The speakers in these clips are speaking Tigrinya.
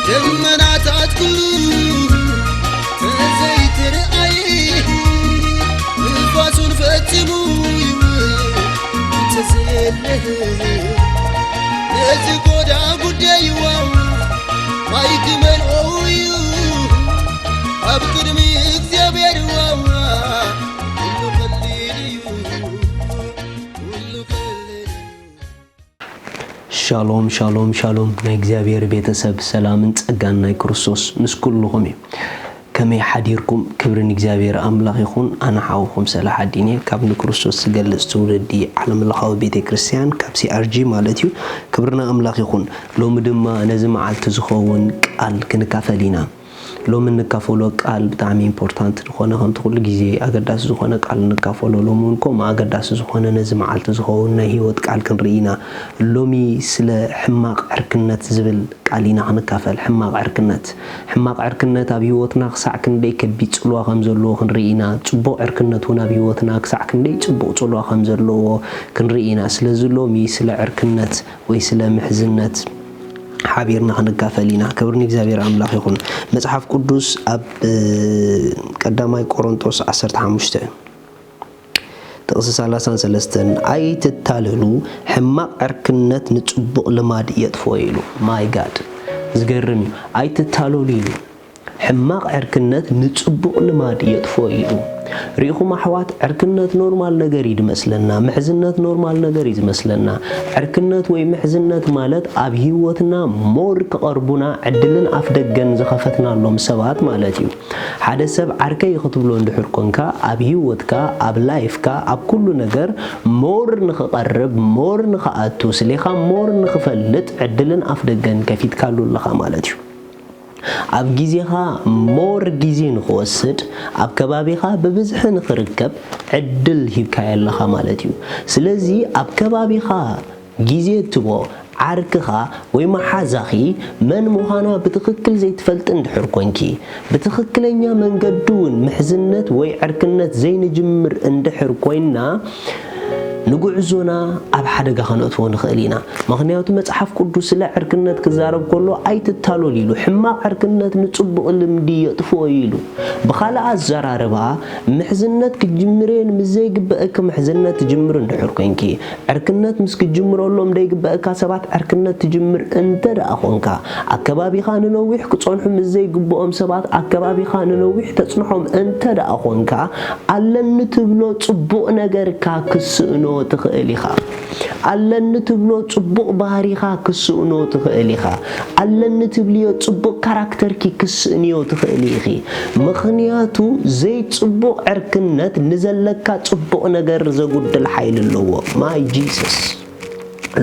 ደመናታት ኩሉ ተዘይትርኣይ፣ ንፋሱን ፈጺሙ ይውል እንተዘየለ፣ ነዚ ጎዳ ጉዳይዋ ማይ ክመልኦ እዩ ኣብ ቅድሚ እግዚኣብሔር ዋዋ። ኩሉ ቀሊል እዩ፣ ኩሉ ቀሊል እዩ። ሻሎም፣ ሻሎም፣ ሻሎም፣ ናይ እግዚኣብሔር ቤተሰብ፣ ሰላምን ጸጋን ናይ ክርስቶስ ምስ ኩልኹም እዩ። ከመይ ሓዲርኩም? ክብሪ ንእግዚኣብሔር ኣምላኽ ይኹን። ኣነ ሓውኹም ሰላሓዲን እየ፣ ካብ ንክርስቶስ ዝገልጽ ትውልዲ ዓለምለኻዊ ቤተ ክርስቲያን፣ ካብ C R G ማለት እዩ። ክብሪ ንኣምላኽ ይኹን። ሎሚ ድማ ነዚ መዓልቲ ዝኸውን ቃል ክንካፈል ኢና። ሎሚ እንካፈሎ ቃል ብጣዕሚ ኢምፖርታንት ዝኾነ፣ ከምቲ ኩሉ ግዜ ኣገዳሲ ዝኾነ ቃል እንካፈሎ፣ ሎሚ እውን ከምኡ ኣገዳሲ ዝኾነ፣ ነዚ መዓልቲ ዝኸውን ናይ ህይወት ቃል ክንርኢ ኢና። ሎሚ ስለ ሕማቕ ዕርክነት ዝብል ቃል ኢና ክንካፈል። ሕማቕ ዕርክነት፣ ሕማቕ ዕርክነት ኣብ ህይወትና ክሳዕ ክንደይ ከቢድ ጽልዋ ከም ዘለዎ ክንርኢ ኢና። ጽቡቕ ዕርክነት እውን ኣብ ህይወትና ክሳዕ ክንደይ ጽቡቕ ጽልዋ ከም ዘለዎ ክንርኢ ኢና። ስለዚ ሎሚ ስለ ዕርክነት ወይ ስለ ምሕዝነት ሓቢርና ክንካፈል ኢና። ክብሪ ንእግዚኣብሔር ኣምላኽ ይኹን። መጽሓፍ ቅዱስ ኣብ፣ እ፣ ቀዳማይ ቆሮንጦስ ዓሰርተ ሓሙሽተ ጥቕሲ ሰላሳን ሰለስተን፣ "ኣይትታለሉ፣ ሕማቕ ዕርክነት ንጽቡቕ ልማድ የጥፍኦ" ኢሉ። ማይ ጋድ፣ ዝገርም እዩ። "ኣይትታለሉ" ኢሉ። ሕማቕ ዕርክነት ንጽቡቕ ልማድ የጥፍኦ ኢሉ። ርኢኹም ኣሕዋት፣ ዕርክነት ኖርማል ነገር እዩ ዝመስለና፣ ምሕዝነት ኖርማል ነገር እዩ ዝመስለና። ዕርክነት ወይ ምሕዝነት ማለት ኣብ ህይወትና ሞር ክቐርቡና ዕድልን ኣፍደገን ዝኸፈትናሎም ሰባት ማለት እዩ። ሓደ ሰብ ዓርከይ ክትብሎ እንድሕር ኮንካ፣ ኣብ ህይወትካ፣ ኣብ ላይፍካ፣ ኣብ ኩሉ ነገር ሞር ንኽቐርብ፣ ሞር ንኽኣቱ፣ ስሌኻ ሞር ንኽፈልጥ ዕድልን ኣፍደገን ከፊትካሉ ኣለኻ ማለት እዩ። ኣብ ግዜኻ ሞር ግዜ ንኽወስድ፣ ኣብ ከባቢኻ ብብዝሒ ንኽርከብ ዕድል ሂብካዮ ኣለኻ ማለት እዩ። ስለዚ ኣብ ከባቢኻ ግዜ እትቦ ዓርክኻ ወይ መሓዛኺ መን ምዃና ብትኽክል ዘይትፈልጢ እንድሕር ኮንኪ፣ ብትኽክለኛ መንገዲ እውን ምሕዝነት ወይ ዕርክነት ዘይንጅምር እንድሕር ኮይንና፣ ንጉዕዞና ኣብ ሓደጋ ከነእትዎ ንኽእል ኢና። ምኽንያቱ መጽሓፍ ቅዱስ ስለ ዕርክነት ክዛረብ ከሎ ኣይትታለሉ ኢሉ፣ ሕማቕ ዕርክነት ንጽቡቕ ልምዲ የጥፍኦ ኢሉ። ብኻልእ ኣዘራርባ፣ ምሕዝነት ክትጅምርየን ምስ ዘይግበእኪ ምሕዝነት ትጅምር እንድሕር ኮንኪ፣ ዕርክነት ምስ ክትጅምረሎም ዘይግበእካ ሰባት ዕርክነት ትጅምር እንተ ደኣ ኾንካ፣ ኣከባቢኻ ንነዊሕ ክጸንሑ ምስ ዘይግብኦም ሰባት ኣከባቢኻ ንነዊሕ ተጽንሖም እንተ ደኣ ኾንካ፣ ኣለኒ ትብሎ ጽቡቕ ነገርካ ክስእኖ ትኽእል ኢኻ። ኣለኒ ትብሎ ጽቡቕ ባህሪኻ ክስእኖ ትኽእል ኢኻ። ኣለኒ ትብልዮ ጽቡቕ ካራክተርኪ ክስእንዮ ትኽእሊ ኢኺ። ምኽንያቱ ዘይጽቡቕ ዕርክነት ንዘለካ ጽቡቕ ነገር ዘጉድል ሓይሊ ኣለዎ። ማይ ጂሰስ።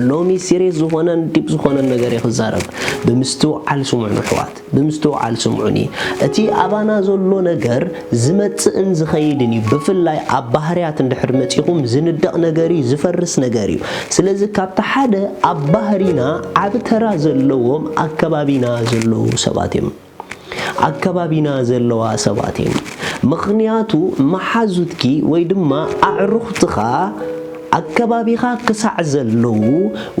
ሎሚ ሲሪየስ ዝኾነን ዲፕ ዝኾነን ነገር እየ ክዛረብ። ብምስትውዓል ስምዑኒ ኣሕዋት፣ ብምስትውዓል ስምዑኒ። እቲ ኣባና ዘሎ ነገር ዝመጽእን ዝኸይድን እዩ። ብፍላይ ኣብ ባህርያት እንድሕር መጺኹም ዝንደቕ ነገር እዩ፣ ዝፈርስ ነገር እዩ። ስለዚ ካብቲ ሓደ ኣብ ባህሪና ዓቢ ተራ ዘለዎም ኣከባቢና ዘለዉ ሰባት እዮም። ኣከባቢና ዘለዋ ሰባት እየን። ምኽንያቱ መሓዙትኪ ወይ ድማ ኣዕሩኽትኻ ኣከባቢኻ ክሳዕ ዘለዉ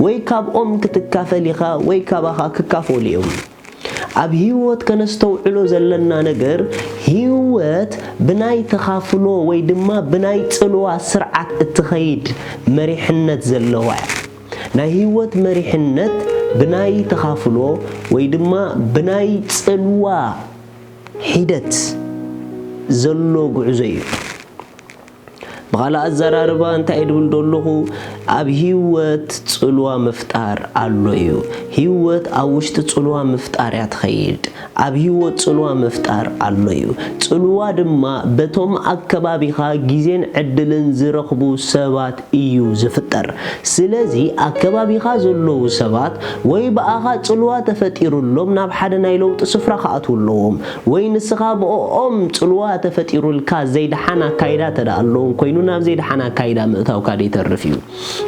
ወይ ካብኦም ክትካፈል ኢኻ ወይ ካባኻ ክካፈሉ እዮም። ኣብ ህይወት ከነስተውዕሎ ዘለና ነገር ህይወት ብናይ ተኻፍሎ ወይ ድማ ብናይ ጽልዋ ስርዓት እትኸይድ መሪሕነት ዘለዋ እያ። ናይ ህይወት መሪሕነት ብናይ ተኻፍሎ ወይ ድማ ብናይ ጽልዋ ሒደት ዘሎ ጉዕዞ እዩ። ብኻልእ ኣዘራርባ እንታይ እየ ድብል ዘለኹ? ኣብ ህይወት ጽልዋ ምፍጣር ኣሎ እዩ። ህይወት ኣብ ውሽጢ ጽልዋ ምፍጣር እያ ትኸይድ። ኣብ ህይወት ጽልዋ ምፍጣር ኣሎ እዩ። ጽልዋ ድማ በቶም ኣከባቢኻ ግዜን ዕድልን ዝረኽቡ ሰባት እዩ ዝፍጠር። ስለዚ ኣከባቢኻ ዘለዉ ሰባት ወይ ብኣኻ ጽልዋ ተፈጢሩሎም ናብ ሓደ ናይ ለውጢ ስፍራ ክኣትዉ ኣለዎም፣ ወይ ንስኻ ብኦም ጽልዋ ተፈጢሩልካ ዘይደሓን ኣካይዳ ተደኣ ኣለዎም ኮይኑ ናብ ዘይደሓን ኣካይዳ ምእታውካ ዘይተርፍ እዩ።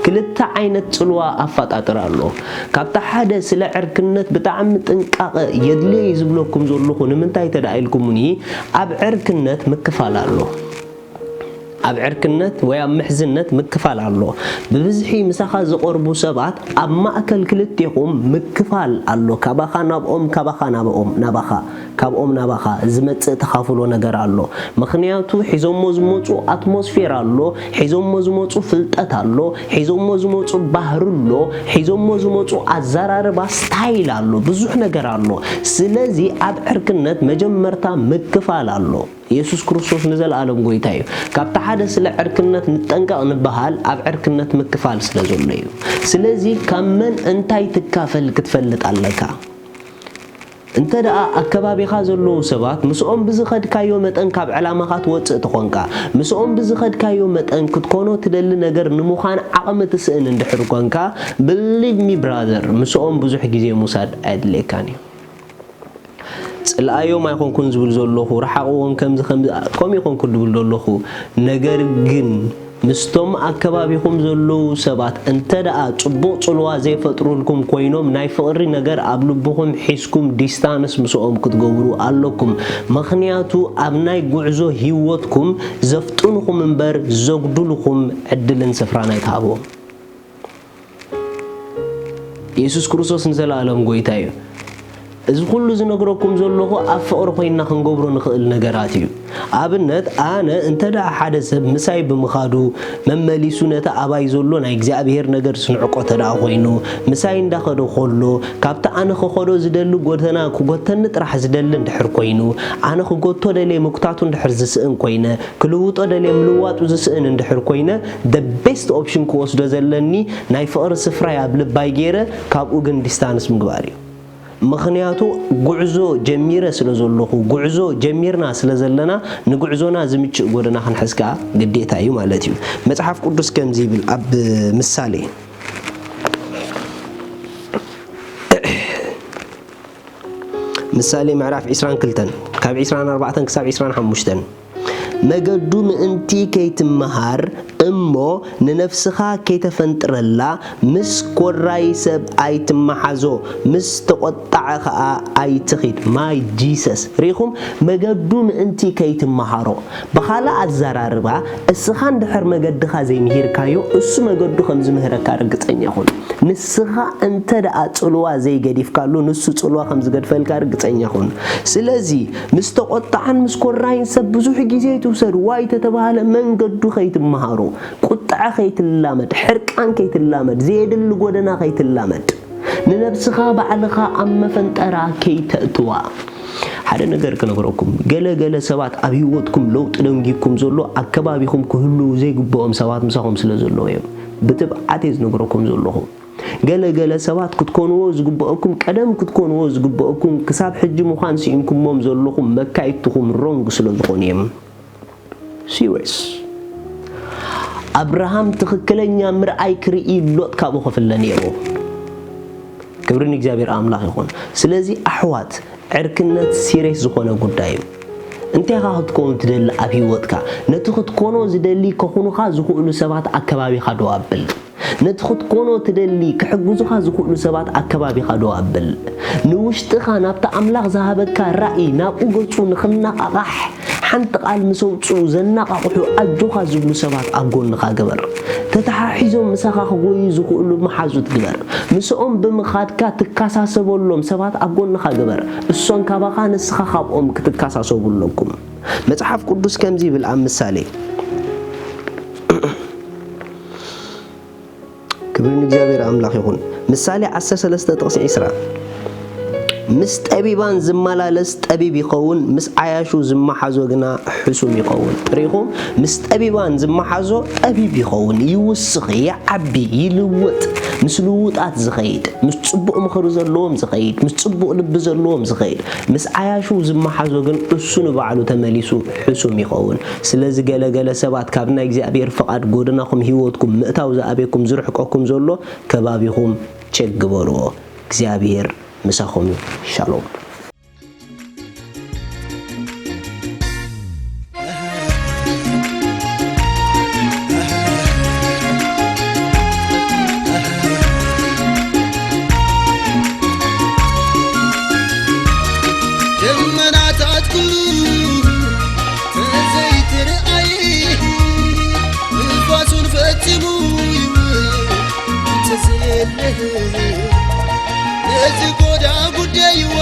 ክልተ ዓይነት ጽልዋ ኣፈጣጥር ኣሎ። ካብታ ሓደ ስለ ዕርክነት ብጣዕሚ ጥንቃቐ የድልዮ እዩ ዝብለኩም ዘለኹ። ንምንታይ ተደኣ ኢልኩምኒ፣ ኣብ ዕርክነት ምክፋል ኣሎ። ኣብ ዕርክነት ወይ ኣብ ምሕዝነት ምክፋል ኣሎ። ብብዝሒ ምሳኻ ዝቐርቡ ሰባት ኣብ ማእከል ክልቴኹም ምክፋል ኣሎ። ካባኻ ናብኦም፣ ካባኻ ናብኦም፣ ናባኻ፣ ካብኦም ናባኻ ዝመጽእ ተኻፍሎ ነገር ኣሎ። ምኽንያቱ ሒዞሞ ዝመጹ ኣትሞስፌር ኣሎ፣ ሒዞሞ ዝመጹ ፍልጠት ኣሎ፣ ሒዞሞ ዝመጹ ባህሪ ኣሎ፣ ሒዞሞ ዝመጹ ኣዘራርባ ስታይል ኣሎ፣ ብዙሕ ነገር ኣሎ። ስለዚ ኣብ ዕርክነት መጀመርታ ምክፋል ኣሎ። የሱስ ክርስቶስ ንዘለኣለም ጎይታ እዩ። ካብቲ ሓደ ስለ ዕርክነት ንጠንቀቕ ንበሃል ኣብ ዕርክነት ምክፋል ስለ ዘሎ እዩ። ስለዚ ካብ መን እንታይ ትካፈል ክትፈልጥ ኣለካ። እንተ ደኣ ኣከባቢኻ ዘለዉ ሰባት ምስኦም ብዝኸድካዮ መጠን ካብ ዕላማኻ ትወጽእ ተኾንካ፣ ምስኦም ብዝኸድካዮ መጠን ክትኮኖ ትደሊ ነገር ንምዃን ዓቕሚ ትስእን እንድሕር ኮንካ፣ believe me brother፣ ምስኦም ብዙሕ ግዜ ምውሳድ ኣየድልየካን እዩ። ጽልኣዮም ኣይኮንኩን ዝብል ዘለኹ፣ ረሓቕዎም ከምዚ ከምዚ፣ ከምኡ ይኾንኩ ዝብል ዘለኹ። ነገር ግን ምስቶም ኣከባቢኹም ዘለዉ ሰባት እንተ ደኣ ጽቡቕ ጽልዋ ዘይፈጥሩልኩም ኮይኖም፣ ናይ ፍቕሪ ነገር ኣብ ልብኹም ሒዝኩም ዲስታንስ ምስኦም ክትገብሩ ኣለኩም። ምኽንያቱ ኣብ ናይ ጉዕዞ ህይወትኩም ዘፍጥኑኹም እምበር ዘጉድሉኹም ዕድልን ስፍራን ኣይትሃብዎም። የሱስ ክርስቶስ ንዘለኣለም ጎይታ እዩ። እዚ ኩሉ ዝነግረኩም ዘለኹ ኣብ ፍቕሪ ኮይንና ክንገብሮ ንኽእል ነገራት እዩ። ኣብነት፣ ኣነ እንተ ደኣ ሓደ ሰብ ምሳይ ብምኻዱ መመሊሱ ነቲ ኣባይ ዘሎ ናይ እግዚኣብሔር ነገር ዝንዕቆ እንተ ደኣ ኮይኑ፣ ምሳይ እንዳኸዶ ከሎ፣ ካብቲ ኣነ ክኸዶ ዝደሊ ጎደና ክጎተኒ ጥራሕ ዝደሊ እንድሕር ኮይኑ፣ ኣነ ክጎቶ ደልየ ምጉታቱ እንድሕር ዝስእን ኮይነ፣ ክልውጦ ደልየ ምልዋጡ ዝስእን እንድሕር ኮይነ፣ the best option ክወስዶ ዘለኒ ናይ ፍቕሪ ስፍራይ ኣብ ልባይ ገይረ፣ ካብኡ ግን ዲስታንስ ምግባር እዩ። ምኽንያቱ ጉዕዞ ጀሚረ ስለ ዘለኹ፣ ጉዕዞ ጀሚርና ስለ ዘለና፣ ንጉዕዞና ዝምችእ ጎደና ክንሕዝ ከኣ ግዴታ እዩ ማለት እዩ። መጽሓፍ ቅዱስ ከምዚ ይብል ኣብ ምሳሌ፣ ምሳሌ ምዕራፍ ዕስራን ክልተን ካብ ዕስራን ኣርባዕተን ክሳብ ዕስራን ሓሙሽተን፣ መገዱ ምእንቲ ከይትመሃር እሞ ንነፍስኻ ከይተፈንጥረላ፣ ምስ ኮራይ ሰብ ኣይትመሓዞ፣ ምስ ተቖጣዐ ኸኣ ኣይትኺድ። ማይ ጂሰስ። ርኢኹም? መገዱ ምእንቲ ከይትመሃሮ። ብኻልእ ኣዘራርባ፣ እስኻ እንድሕር መገድኻ ዘይምሂርካዮ፣ እሱ መገዱ ከም ዝምህረካ ርግጸኛ ኩን። ንስኻ እንተ ደኣ ጽልዋ ዘይገዲፍካሉ፣ ንሱ ጽልዋ ከም ዝገድፈልካ ርግጸኛ ኩን። ስለዚ፣ ምስ ተቖጣዓን ምስ ኮራይን ሰብ ብዙሕ ግዜ ኣይትውሰድ። ዋይ ተተባህለ መንገዱ ከይትመሃሮ፣ ቁጥዐ ከይትላመድ፣ ሕርቃን ከይትላመድ፣ ዘየድሊ ጎደና ከይትላመድ፣ ንነብስኻ ባዕልኻ ኣብ መፈንጠራ ከይተእትዋ። ሓደ ነገር ክነግረኩም፣ ገለ ገለ ሰባት ኣብ ህይወትኩም ለውጢ ደንጊኩም ዘሎ፣ ኣብ ከባቢኹም ክህልዉ ዘይግብኦም ሰባት ምሳኹም ስለ ዘለዉ እዮም። ብትብዓት እየ ዝነግረኩም ዘለኹ። ገለ ገለ ሰባት ክትኮንዎ ዝግብአኩም፣ ቀደም ክትኮንዎ ዝግብአኩም፣ ክሳብ ሕጂ ምዃን ስኢንኩሞም ዘለኹም መካይድትኹም ሮንግ ስለ ዝኾኑ እዮም። ሲሪየስ። ኣብርሃም ትኽክለኛ ምርኣይ ክርኢ ሎጥ ካብኡ ክፍለ ነይርዎ። ክብሪ ንእግዚኣብሔር ኣምላኽ ይኹን። ስለዚ ኣሕዋት፣ ዕርክነት ሲሪየስ ዝኾነ ጉዳይ እዩ። እንታይ ኢኻ ክትከውን ትደሊ ኣብ ህይወትካ? ነቲ ክትኮኖ ዝደሊ ከኹኑኻ ዝኽእሉ ሰባት ኣከባቢኻ ደው ኣብል። ነቲ ክትኮኖ ትደሊ ክሕግዙኻ ዝኽእሉ ሰባት ኣከባቢኻ ደው ኣብል። ንውሽጥኻ ናብቲ ኣምላኽ ዝሃበካ ራእይ ናብኡ ገጹ ንኽነቓቓሕ ሓንቲ ቃል ምስ ኣውጽኡ ዘነቓቕሑ ኣጆኻ ዝብሉ ሰባት ኣብ ጎንኻ ግበር። ተተሓሒዞም ምሳኻ ክጎዩ ዝኽእሉ መሓዙት ግበር። ምስኦም ብምኻድካ ትከሳሰበሎም ሰባት ኣብ ጎንኻ ግበር። እሶም ካባኻ ንስኻ ካብኦም ክትከሳሰቡ ኣለኩም። መጽሓፍ ቅዱስ ከምዚ ይብል ኣብ ምሳሌ። ክብሪ ንእግዚኣብሔር ኣምላኽ ይኹን። ምሳሌ ዓሰርተ ሰለስተ ጥቕሲ ዕስራ፣ ምስ ጠቢባን ዝመላለስ ጠቢብ ይኸውን፣ ምስ ዓያሹ ዝመሓዞ ግና ሕሱም ይኸውን። ርኢኹም? ምስ ጠቢባን ዝመሓዞ ጠቢብ ይኸውን፣ ይውስኽ፣ ይዓቢ፣ ይልውጥ፣ ምስ ልውጣት ዝኸይድ፣ ምስ ጽቡቕ ምኽሪ ዘለዎም ዝኸይድ፣ ምስ ጽቡቕ ልቢ ዘለዎም ዝኸይድ፣ ምስ ዓያሹ ዝመሓዞ ግን እሱ ንባዕሉ ተመሊሱ ሕሱም ይኸውን። ስለዚ ገለ ገለ ሰባት ካብ ናይ እግዚኣብሔር ፍቓድ ጎደናኹም ህይወትኩም ምእታው ዝኣበየኩም ዝርሕቀኩም ዘሎ ከባቢኹም ቸክ ግበርዎ። እግዚኣብሔር ምሳኹም እዩ። ሻሎም። ዝጎዳ ጉዳይዋ